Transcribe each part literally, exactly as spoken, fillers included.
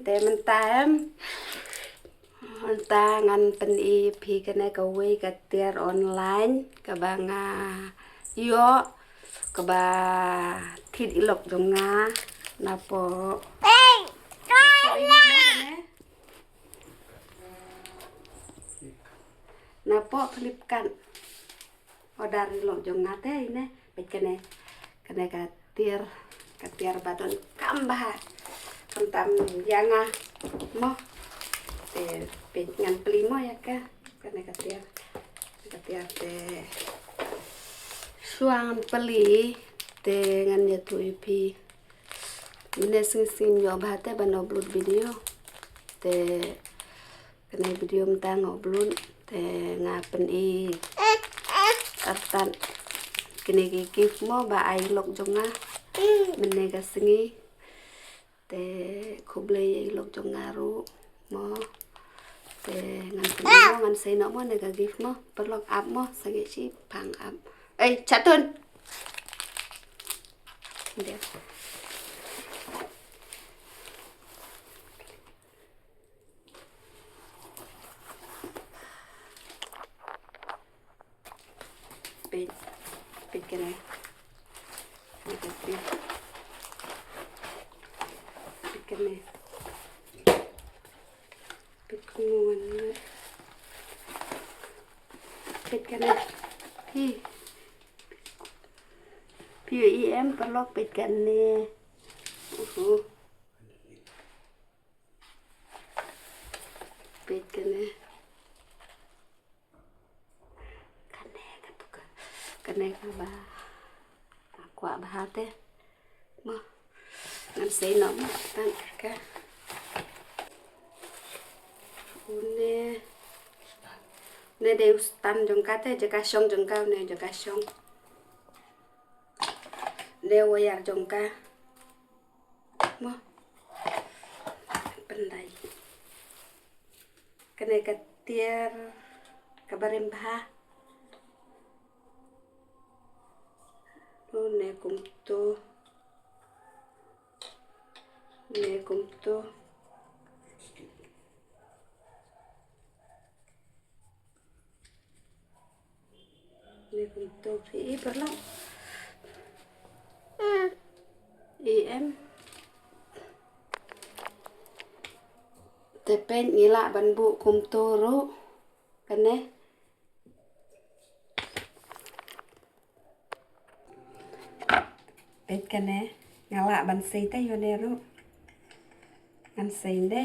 Te mynta em, mynta ngan pyni phi kane kawei ka tiar online kaba nga ïoh kaba thied i lok jong nga napoh, napoh Flipkart. Order i lok jong nga te ine, peit kane. Kane ka tiar, ka tiar ba donkam bha. Khamtam ïa nga mo. Te peit ngan plie mo ïa ka. Kane ka tiar. Ka tiar te shuwa ngan plie te ngan ïathuh ïa phi. Mynne sngi sngi ym ïoh bha te ban upload video. Te kane video mynta nga upload te nga pyni artat kine ki gift mo ba ai lok jong nga mynne ka sngi. Te khublei ïa i lok jong nga ruh mo. Te ngan pyni mo, ngan sei noh mo ne ka gift mo. Paralok ap mo, sangeh shi phang ap. Ei, chatun. Dep. Peit, peit kane. Peit kane. Peit kane. Peit kane. Peit kane. Hi. Phi ïohi em paralok, peit kane. Uhu. Peit kane. Kane katu ka. Kane kaba nga kwah bha te. Mo. Ngan sei noh mo. Tang ka. Une. Une dei u stand jong ka te, jaka shong jong ka, une jaka shong. Une wire jong ka. Mo. Pyndai. Kane ka tiar kaba rim bha. Une kumtu. Une kumtu. Une kumtu. Phi i paralok. I em. Te peit ngi lah ban buh kumtu ruh. Kane. Peit kane, nga lah ban sei te ïa une ruh. Ngan sei ïa une.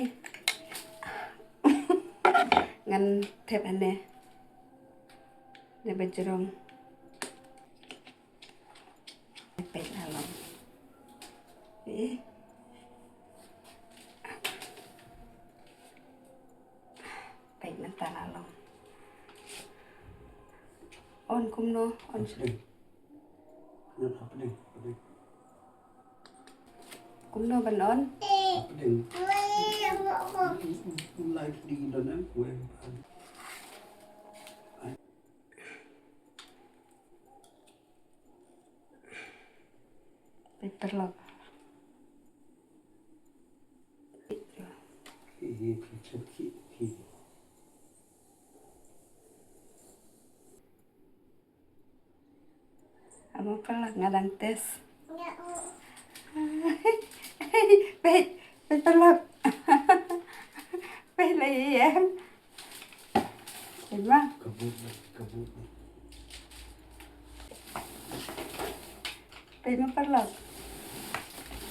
Ngan thep ïa une. Une ba jrong. Peit la long. Eh. Peit mynta la long. On kumno, on. Hapdeng. Hapdeng, hapdeng. Kumno ban on? Hapdeng. Live di don em, web. Peit paralok. Amo paralok nga dang test. Peit, peit paralok. Peit la ïa em. Peit ma. Ka bud na, ka bud na. Peit ma paralok.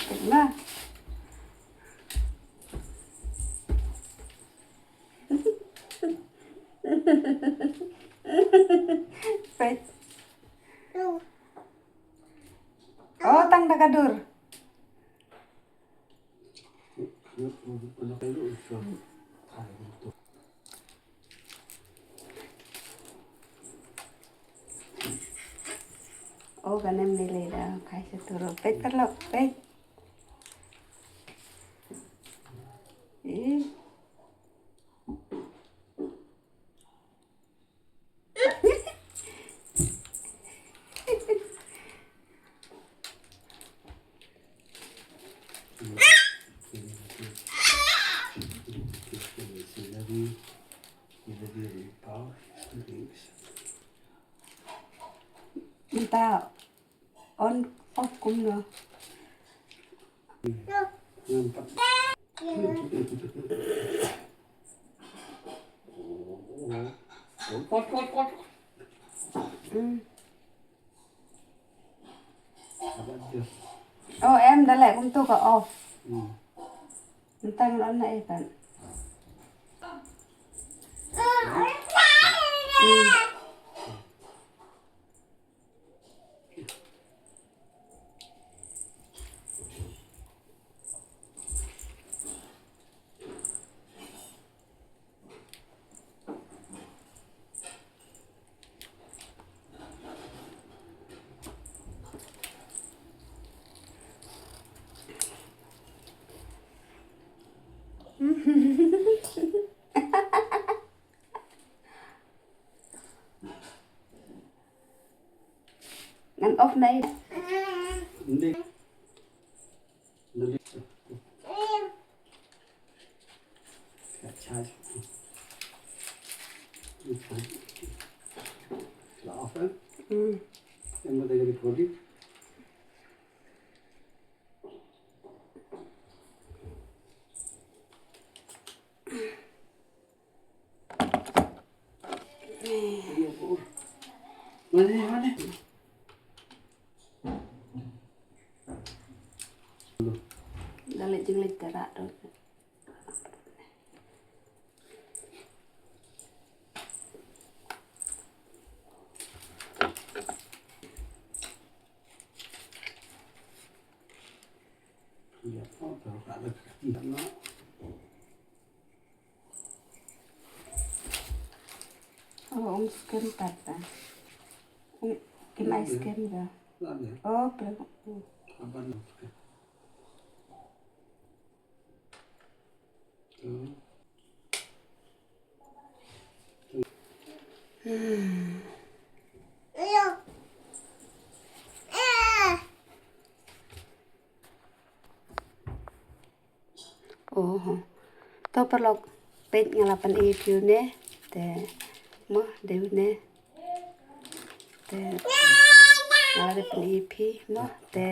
Peit ma. Peit. Oh, tang da ka dur. Oh, kane mne lei da, khai sa turo. Peit paralok, peit. Ih. Mynta on off kumno? Hmm. Oh, em, da leh kumto ka off. Hmm. Mynta ngan on na eh pat. Hmm. Ngan off nai. Ni. Ni. Ka charge. La off, eh? Hmm. Em, ma da ka recording. Mane, mane. Dale jinglit tara tu. Ya, oh, taruh kat dekat. Oh, um skem pat ta. Um, kim ai skem da. Oh, pre. Hmm. Oho. To paralok, peit nga la pyni ïa phi une. Te mo dei une. Te nga la dep pyni ïa phi mo te.